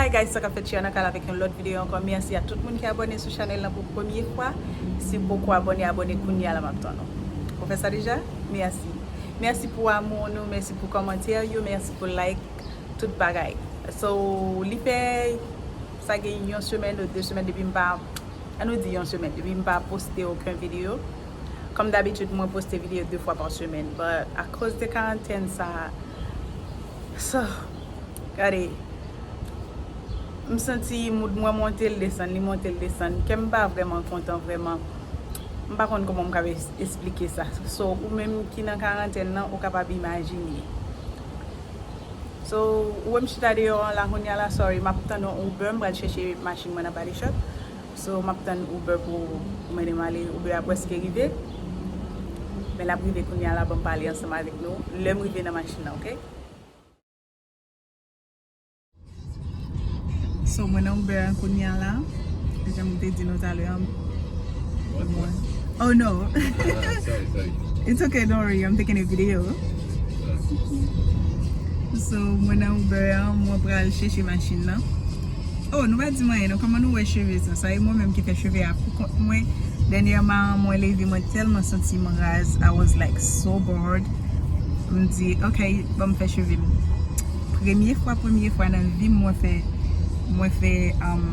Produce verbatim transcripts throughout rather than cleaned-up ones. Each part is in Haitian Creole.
Guys, sa k ap fèt, Chiana Kala avèk yon lòt videyo ankò. Mèsi a tout moun ki abòne sou chanèl lan pou premye fwa. Si w poko abòne, abòne kounye a la, m ap tann ou. Ou fè sa deja? Mèsi. Mèsi pou amou nou, mèsi pou kòmantè yo, mèsi pou like, tout bagay. So, li fè, sa gen yon semèn ou de semèn depi m pa, ann nou di yon semèn, depi m pa poste okenn videyo. Kòm dabitid, mwen poste videyo de fwa pa semèn, but akoz de karantèn sa, so, gade, m santi mood mwen monte, l desann, li monte, l desann. Kè m pa vrèman kontan, vrèman. M pa konn kòman m ka es-, esplike sa. So, ou menm ki nan karantèn nan, ou kapab imajine. So, ou wè m chita deyò an la kounye a la, sorry, m ap tann yon Uber, m pral chèche machin mwen nan body shop. So, m ap tann Uber pou, pou mennen m ale, Uber a prèske rive. Men l ap rive kounye a la, ban m pale ansanm avèk nou lè m rive nan machin nan, oke? So, mwen nan Uber an kounye a la. Jan m te di nou talè an. Oh no. It's okay, don't worry, I'm taking a video. So, mwen nan Uber an, mwen pral chèche machin nan. Oh, nou pa di m anyen non, kòman nou wè cheve sa? Sa e mwen menm ki fè cheve a pou kont mwen. Dènyèman, mwen leve, mwen tèlman santi m raz. I was like so bored. M di, ok, ban m fè cheve m. Premye fwa, premye fwa nan vi m, mwen fè, mwen fè, um,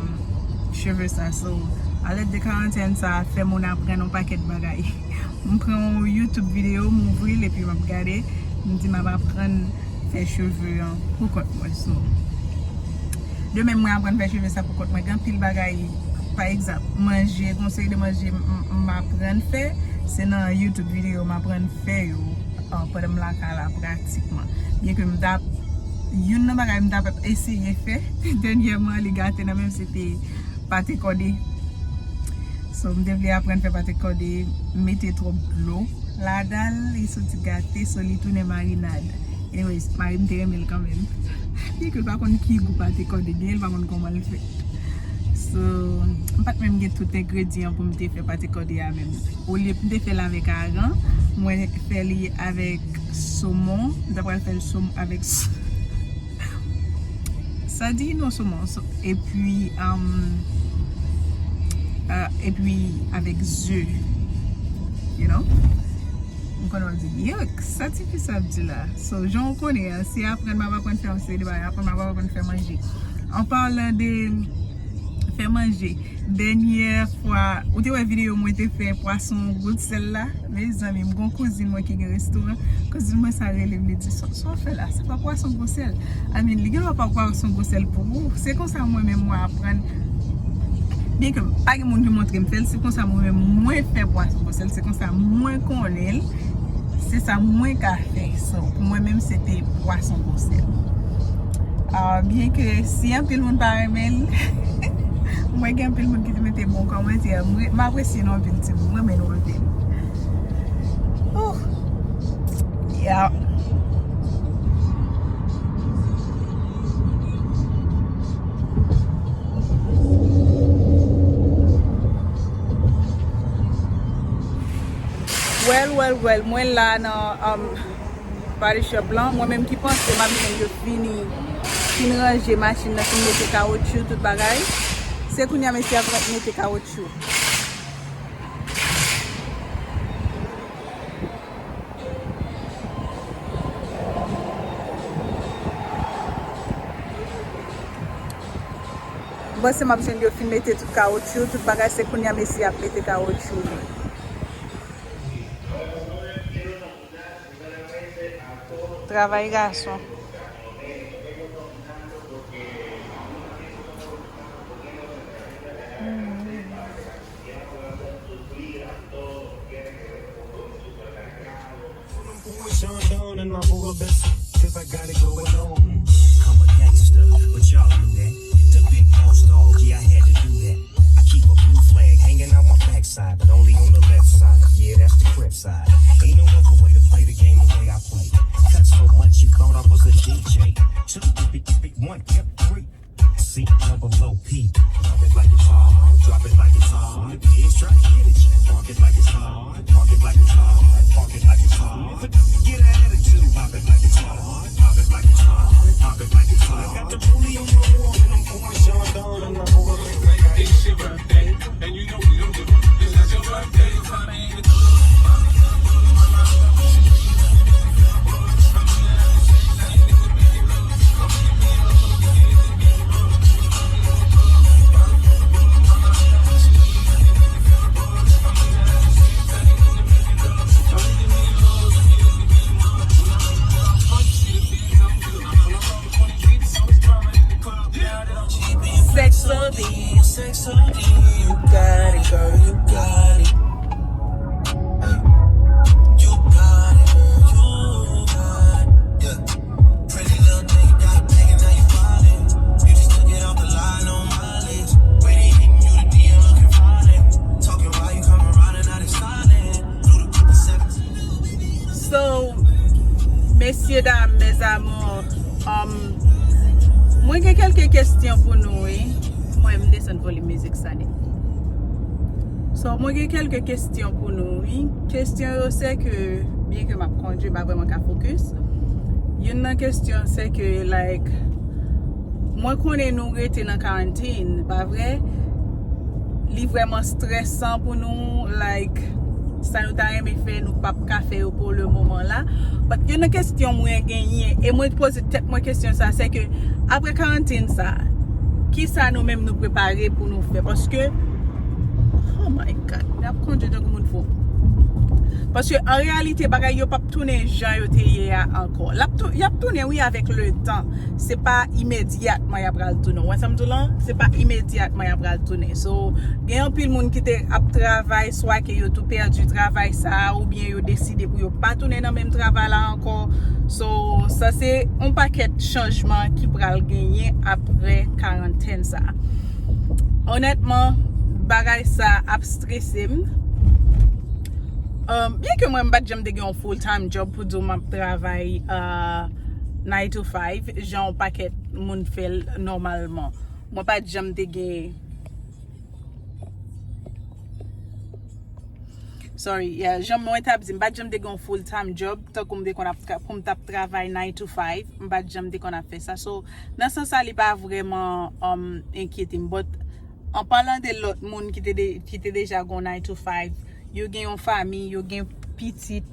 cheve sa. So, alèd de karantèn sa, fè moun aprann yon pakèt bagay. M pran yon YouTube videyo, m ouvri l epi m ap gade. M di m ap aprann fè cheve an pou kont mwen. So, demen mwen aprann fè cheve sa pou kont mwen. Gen anpil bagay, pa egzanp, manje, gon seri de manje m, m, m aprann fè, se nan YouTube videyo m aprann fè yo, uh, pandan m lakay la pratikman. Byenke m t ap, youn nan bagay m t ap eseye fè, dènyèman li gate nan men m, se te pate kòde. So, m te vle aprann fè pate kòde, mete twòp dlo ladan l, li soti gate, so li tounen marinad. Anyways, mari m te renmen l kanmenm. Byenke l pa konn ki gou pate kòde gen, l pa konn kòman l fèt. So, m pa t menm gen tout engredyan pou m te fè pate kòde a menm. Olye pou m te fè l avèk aran, mwen fè li avèk somon. M ta pral fè l som-, avèk s-, sadin ou somon, so, epi, um, uh, epi avèk ze, you know? M konnen w ap di, "Yuk, sa tifi sa ap di la?" So, jan w konnen an, se aprann m ap aprann fè yon seri de bagay, aprann m ap aprann fè manje. An palan de fè manje, dènyè fwa, ou te wè videyo mwen te fè pwason gwo sèl la? Mezanmi, m gon kouzin mwen ki gen restoran. Kouzin mwen sa rele m, li di, "Sa, sa w fè la? Se pa pwason gwo sèl." I mean, li gen dwa pa pwason gwo sèl pou ou. Se konsa mwen menm mwen aprann. Byenke pa gen moun ki montre m fè l, se konsa mwen menm mwen fè pwason gwo sèl, se konsa mwen konnen l, se sa mwen ka fè. So, pou mwen menm, se te pwason gwo sèl. Ah, byenke si anpil moun pa renmen l, mwen gen anpil moun ki te mete bon kòmantè. Mwen, m apresye nou anpil, timoun. Mwen renmen nou anpil. Ooh. Yeah. Well, well, well, mwen la nan, um, body shop lan. Mwen menm ki panse m ap jwenn yo fini, fin ranje machin nan, fin mete kawotchou, tout bagay. Se kounye a mesye ap mete kawotchou. M panse m ap jwenn yo fin mete tout kawotchou, tout bagay, se kounye a mesye ap mete kawotchou li. Travay gason. Sean Don in my Buddha vest, 'cause I got it going on. I'm a gangster, but y'all knew that. The big boss dog, yeah, I had to do that. I keep a blue flag hanging out my backside, but only on the left side. Yeah, that's the crip side. Ain't no other way to play the game the way I play. Cut so much you thought I was a D J. Two, one, yep, three. C double O P. Drop it like it's hot. Drop it like it's hot. The pigs try to get at you. Park it like it's hot. Park it like it's hot. Park it like it's hot. Get an attitude. Pop it like it's hot. Pop it like it's hot. Pop it like it's hot. I got the rollie on my wall and I'm pouring Mwen gen kèlke kesyon pou nou, wi. Mwen, m desann volim mizik sa nèt. So, mwen gen kèlke kesyon pou nou, wi. Kesyon yo se ke, byen ke m ap kondwi, m pa vrèman ka fokis. Youn nan kesyon se ke, like, mwen konnen nou rete nan karantin, pa vre? Li vrèman stresan pou nou, like, sa nou ta renmen fè, nou p ap ka fè yo pou le moman la. But youn nan kesyon mwen genyen, e mwen poze tèt mwen kesyon sa, se ke apre karantin sa, kisa nou menm nou prepare pou nou fè? Paske, oh my God, n ap kondwi tankou moun fou. Paske an reyalite, bagay yo p ap tounen jan yo te ye a ankò. L ap tou-, y ap tounen, wi, avèk le tan. Se pa imedyatman y ap pral tounen. Ou wè sa m di w lan? Se pa imedyatman y ap pral tounen. So, gen anpil moun ki te ap travay, swa ke yo tou pèdi travay sa a, oubyen yo deside pou yo pa tounen nan menm travay la ankò. So, sa se yon pakèt chanjman ki pral genyen apre karantèn sa a. Onètman, bagay sa ap strese m. Um, byen ke mwen, m pa t janm te gen yon full time job pou di w m ap travay, uh, nine to five, jan yon pakèt moun fè l nòmalman. Mwen pa t janm te gen, sorry, yeah, jan mwen t ap di, m pa t janm te gen yon full time job, tankou m te konn ap tra-, pou m t ap travay nine to five, m pa t janm te konn ap fè sa. So, nan sans sa, li pa vrèman, um, enkyete m. But, an palan de lòt moun ki te de-, ki te deja gen nine to five, yo gen yon fanmi, yo gen pitit,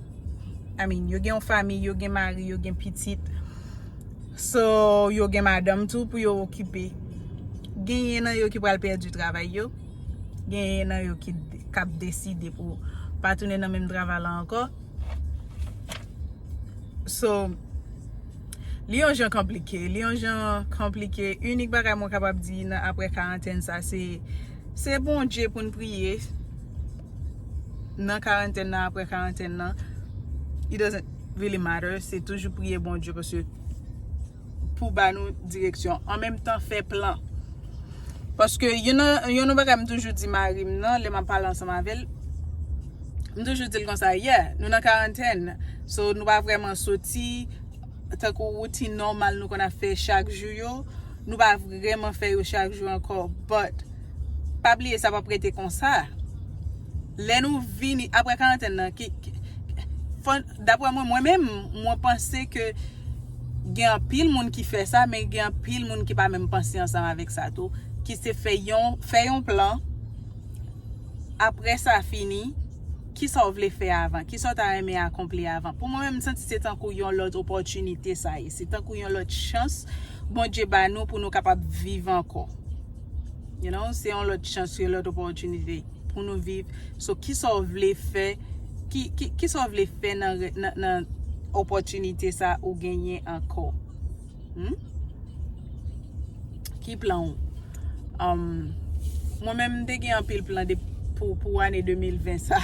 I mean, yo gen yon fanmi, yo gen mari, yo gen pitit. So, yo gen madanm tou pou yo okipe. Genyen nan yo ki pral pèdi travay yo. Genyen nan yo ki, k ap deside pou pa tounen nan menm travay la ankò. So, li yon jan konplike. Li yon jan konplike. Inik bagay mwen kapab di nan apre karantèn sa, se, se Bondye pou n priye. Nan karantèn nan, apre karantèn nan, it doesn't really matter. Se toujou priye Bondye paske pou ba nou direksyon. An menm tan, fè plan. Paske youn nan, youn nan bagay m toujou di mari m nan, lè m ap pale ansanm avè l, m toujou di l konsa, yeah, nou nan karantèn. So, nou pa vrèman soti tankou woutin nòmal nou konn ap fè chak jou yo. Nou pa vrèman fè yo chak jou ankò. But, pa bliye sa p ap rete konsa. Lè nou vini, apre karantèn nan, ki, ki, fò, daprè mwen, mwen menm, mwen panse ke gen anpil moun ki fè sa, men gen anpil moun ki pa menm panse ansanm avèk sa tou, ki se fè yon, fè yon plan, apre sa fini, kisa w vle fè avan? Kisa w ta renmen akonpli avan? Pou mwen menm, m santi se tankou yon lòt opòtinite sa ye. Se tankou yon lòt chans Bondye ba nou pou nou kapab viv ankò. You know, se yon lòt chans, yon lòt opòtinite pou nou viv. So, kisa w vle fè? Ki, ki, kisa w vle fè nan, nan, nan opòtinite sa ou genyen ankò? Hmm? Ki plan w? Um, mwen menm, m te gen anpil plan de, pou, pou ane de mil ven sa.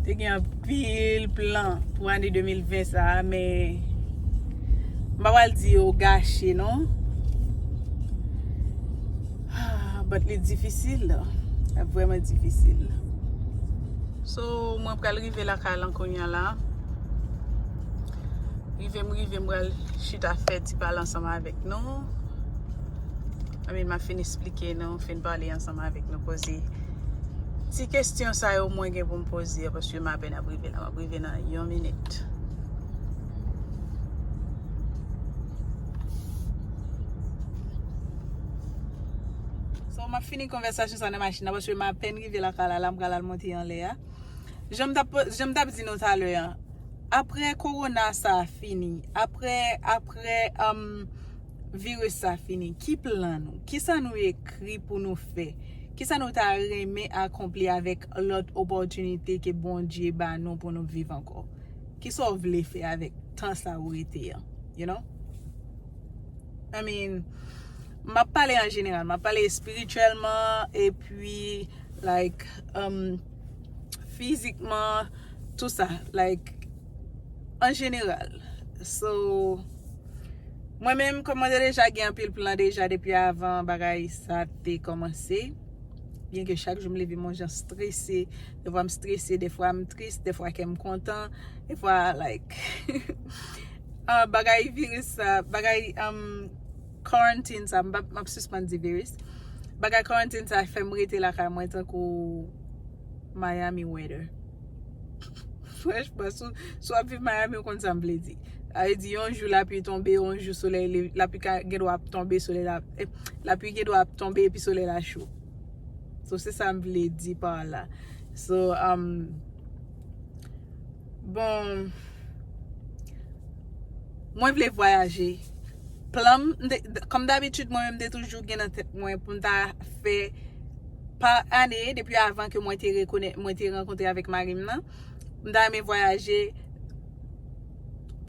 Te gen anpil plan pou ane de mil ven sa, men m pa pral di yo gache, non. Ah, but li difisil. Li vrèman difisil. So, mwen pral rive lakay lan kounye a la. Rive m rive, m pral chita fè ti pale ansanm avèk nou. Anben, m ap fin eksplike nou, fin pale ansanm avèk nou, poze ti kesyon sa yo mwen gen pou m poze, paske m apèn ap rive la, m ap rive nan yon minit. So, m ap fini konvèsasyon sa nan machin nan, paske m apèn rive lakay la, la m pral al monte anlè a. Jan m t ap, jan m t ap di nou talè a, apre kowona sa a fini, apre, apre, um, viris sa a fini, ki plan nou? Kisa nou ekri pou nou fè? Kisa nou ta renmen akonpli avèk lòt opòtinite ke Bondye ba nou pou nou viv ankò? Kisa w vle fè avèk tan sa ou rete an? You know? I mean, m ap pale an jeneral, m ap pale espirityèlman, epi, like, um, fizikman, tou sa, like, an jeneral. So, mwen menm, kòm mwen te deja gen anpil plan deja depi avan bagay sa te kòmanse, byen ke chak jou m leve m yon jan strese, defwa m strese, defwa m tris, defwa kè m kontan, defwa, like, ah, bagay viris sa, bagay, um, quarantine sa, m ap, m ap sispann di virus. Bagay quarantine sa fè m rete lakay mwen tankou Miami weather. Franchman, si, si w ap viv Miami, ou konn sa m vle di. Sa vle di, yon jou lapli tonbe, yon jou solèy leve, lapli ka gen dwa ap tonbe, solèy la, eh, lapli gen dwa ap tonbe epi solèy la cho. So, se sa m vle di pa la. So, um, bon, mwen vle vwayaje. Plan m, m te, kòm dabitid, mwen menm, m te toujou gen nan tèt mwen pou m ta fè pa ane, depi avan ke mwen te rekonèt, mwen te rankontre avèk mari m nan, m ta renmen vwayaje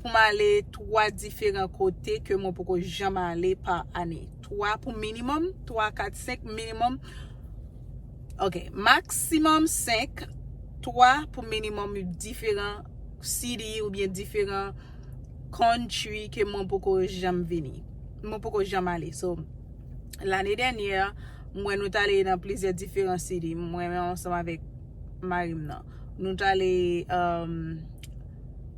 pou m ale twa diferan kote ke mwen poko janm ale pa ane. Twa pou minimòm, twa, kat, senk minimòm. Ok, maksimòm senk, twa pou minimòm diferan city oubyen diferan country ke mwen poko janm vini. Mwen poko janm ale. So, lane dènyè, mwen nou t ale nan plizyè diferan city. Mwen menm ansanm avèk mari m nan. Nou t ale, um,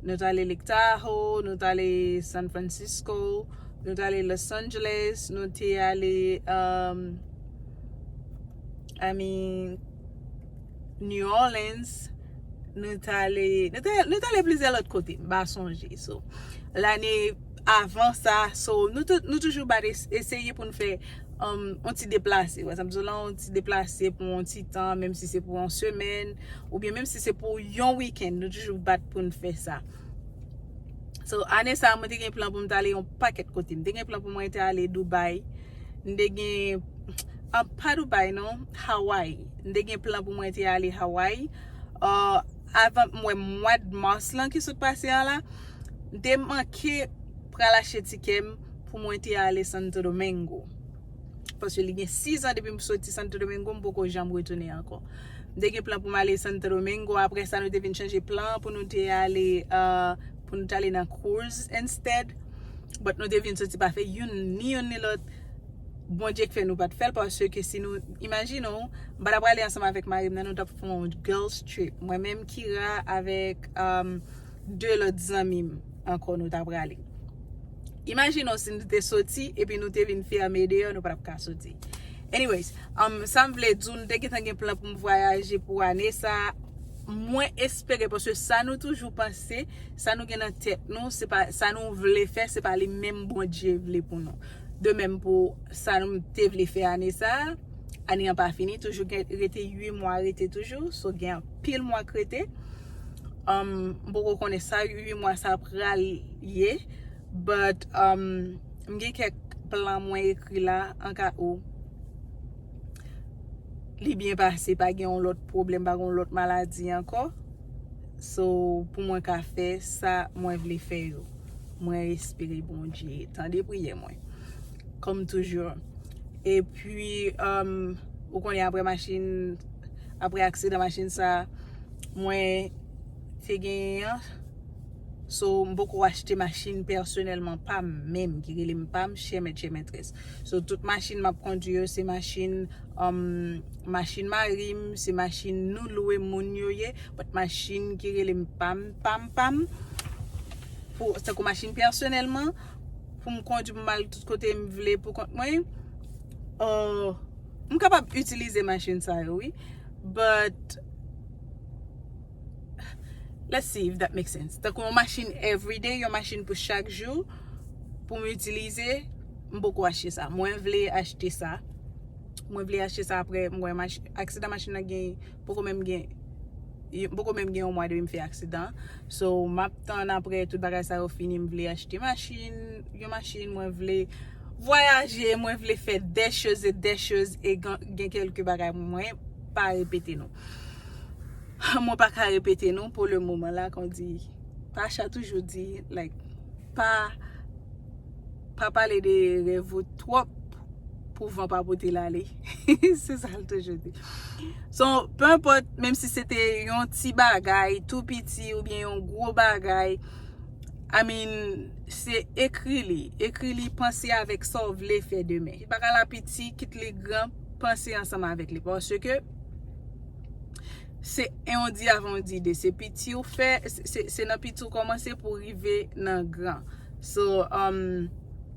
nou t ale Lake Tahoe, nou t ale San Francisco, nou t ale Los Angeles, nou te ale, um, I mean, New Orleans, nou t ale, nou te, nou t ale plizyè lòt kote, m pa sonje. So, lane avan sa, so, nou, tou- nou toujou bat es- eseye pou n fè um, yon ti deplase. Wè, sa m di w la, yon ti deplase pou yon ti tan, menm si se pou yon semèn, oubyen menm si se pou yon wikenn, nou toujou bat pou n fè sa. So, ane sa, mwen te gen plan pou m t ale yon pakèt kote. M te gen plan pou mwen te ale Dubai. M te gen, ah, pa Dubai, non, Hawaii. M te gen plan pou mwen te ale Hawaii. Uh, avan, mwen, mwa d mas lan ki sot pase a la, m te manke pral achte tikè m pou mwen te ale Santo Domingo. Paske li gen sis an depi m soti Santo Domingo, m poko janm retounen ankò. M te gen plan pou m ale Santo Domingo, apre sa nou te vin chanje plan pou nou te ale, uh, pou nou te ale nan cruise instead. But nou te vin soti pa fè youn, ni youn ni lòt. Bondye k fè nou pa t fè l, paske si nou, imajine w, m pa t ap prale ansanm avèk mari m nan, nou t ap fè yon girls trip. Mwen menm, Kira, avèk, um, de lòt zanmi m ankò nou t ap prale. Imajine w si nou te soti epi nou te vin fèmen deyò, nou pa t ap ka soti. Anyways, um, sa m vle di w, nou te gentan gen plan pou m vwayaje pou ane sa. Mwen espere, paske sa nou toujou panse, sa nou gen nan tèt nou, se pa sa nou vle fè, se pa li menm Bondye vle pou nou. De menm pou sa nou te vle fè ane sa, ane an pa fini, toujou gen, rete uit mwa, rete toujou, so gen anpil mwa k rete. Um, m poko konnen sa uit mwa sa pral ye, but, um, m gen kèk plan mwen ekri la, an ka ou li byen pase, pa gen yon lòt pwoblèm, pa gen yon lòt maladi ankò. So, pou mwen ka fè sa mwen vle fè yo. Mwen espere Bondye tande priyè mwen. Kòm toujou. Epi, um, ou konnen apre machin, apre aksidan machin sa, mwen te genyen an. So, m poko achte machin pèsonèlman pa m menm, ki rele m pa m, chè mèt, chè mètrès. So, tout machin m ap kondwi yo, se machin, um, machin mari m, se machin nou lwe moun yo ye, but machin ki rele m pa m, pa m, pa m, pou, tankou machin pèsonèlman, pou m kondwi, pou m al tout kote m vle pou kont mwen, uh, m kapab itilize machin sa yo, wi. But, let's see if that makes sense. Tankou yon machin everyday, yon machin pou chak jou, pou m itilize, m poko achte sa. Mwen vle achte sa. Mwen vle achte sa apre, mwen wè mach-, aksidan machin nan gen, poko menm gen, m poko menm gen yon mwa depi m fè aksidan. So, m ap tann apre tout bagay sa yo fini, m vle achte machin, yon machin, mwen vle vwayaje, mwen vle fè des choses et des choses, e gen, gen kèlke bagay mwen pa repete nou. Mwen pa ka repete nou pou le moman la, kon di, Pacha toujou di, like, pa, pa pale de rèv ou twòp pou van pa pote l ale. Se sa l toujou di. So, pe enpòt, menm si se te yon ti bagay, tou piti, oubyen yon gwo bagay, I mean, se ekri li. Ekri li, panse avèk sa w vle fè demen. Bagay la piti, kit li gran, panse ansanm avèk li. Paske se yon di avan yon di de. Se piti ou fè, se, se, se nan piti ou kòmanse pou rive nan gran. So, um,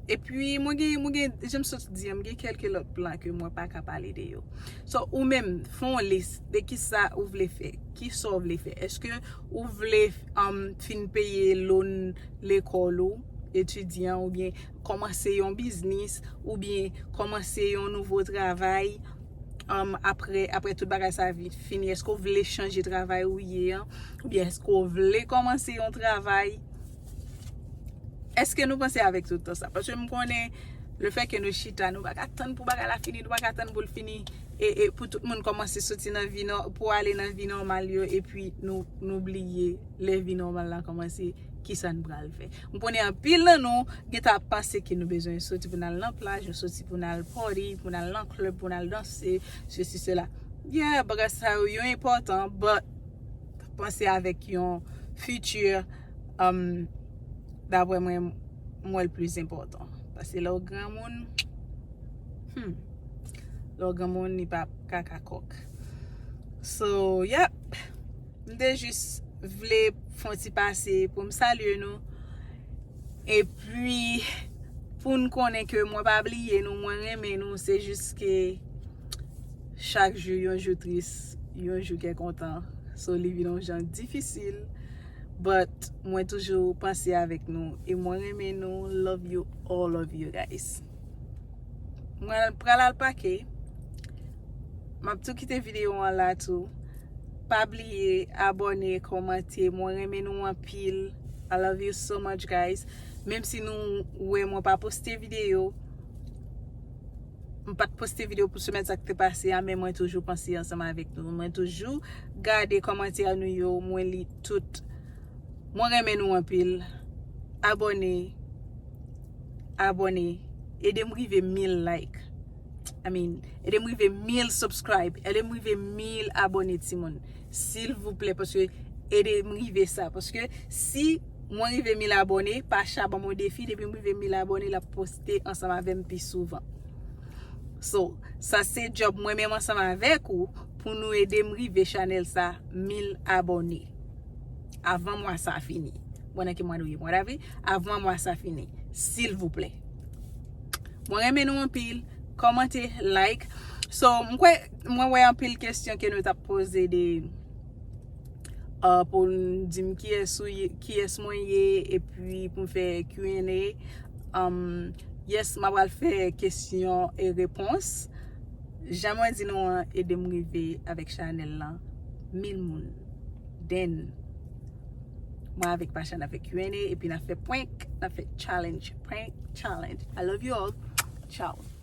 Epi mwen gen, mwen gen, jan m sot di an, m gen kèlke lòt plan ke mwen pa ka pale de yo. So, ou menm, fè yon lis de kisa ou vle fè, kisa ou vle fè. Èske ou vle um, fin peye loan lekòl ou, etidyan, oubyen kòmanse yon biznis, oubyen kòmanse yon nouvo travay um, apre, apre tout bagay sa vin fini? Èske w vle chanje travay ou ye an? Oubyen èske w vle kòmanse yon travay? Èske nou panse avèk tout tan sa? Paske m konnen le fè ke nou chita, nou pa ka tann pou bagay la fini, nou pa ka tann pou l fini, e, e pou tout moun kòmanse soti nan vi nò, pou ale nan vi nòmal yo, epi nou, nou bliye lè vi nòmal la kòmanse, kisa n pral fè. M konnen anpil nan nou gentan ap panse ke nou bezwen soti pou n al nan plaj, nou soti pou n al party, pou n al nan club, pou n al danse, sesi, sela. Yeah, bagay sa yo, yo enpòtan, but panse avèk yon future, um, daprè mwen, m wè l plis enpòtan. Paske lè w granmoun, hmm, lè w granmoun, li pa kaka kòk. So, yep. M te jis vle fè yon ti pase pou m salye nou. Epi, pou n konnen ke mwen pa bliye nou, mwen renmen nou, se jis ke chak jou, yon jou tris, yon jou kè kontan. So, li vin yon jan difisil. But, mwen toujou panse avèk nou. E mwen renmen nou. Love you, all of you guys. Mwen pral al pake. M ap tou kite videyo an la tou. Pa bliye abòne, kòmante. Mwen renmen nou anpil. I love you so much, guys. Menm si nou wè mwen pa poste videyo, m pa t poste videyo pou semèn sa k te pase a, men mwen toujou panse ansanm avèk nou. Mwen toujou gade kòmantè nou yo, mwen li tout. Mwen renmen nou anpil. Abòne. Abòne. Ede m rive mil like. I mean, ede m rive mil subscribe. Ede m rive mil abòne, timoun. Silvouplè, paske ede m rive sa. Paske si mwen rive mil abòne, Pacha ban mwen defi, depi m rive mil abòne, l ap poste ansanm avè m pi souvan. So, sa se djòb mwen menm ansanm avèk ou pou nou ede m rive chanèl sa mil abòne. Avan mwa sa fini. Bon, nan ki mwa nou ye? Mwa davril? Avan mwa sa fini. Silvouplè. Mwen renmen nou anpil. Kòmante, like. So, m kwè, mwen wè anpil kesyon ke nou t ap poze de uh, pou n di m kiyès ou ye, kiyès mwen ye, epi pou m fè Q and A. Um, yes, m ap pral fè kesyon e repons. Jan mwen di nou an, ede m rive avèk chanèl lan mil moun. Then, mwen avèk Pacha n ap fè Q and A, epi n ap fè prank, n ap fè challenge, prank challenge. I love you all. Ciao.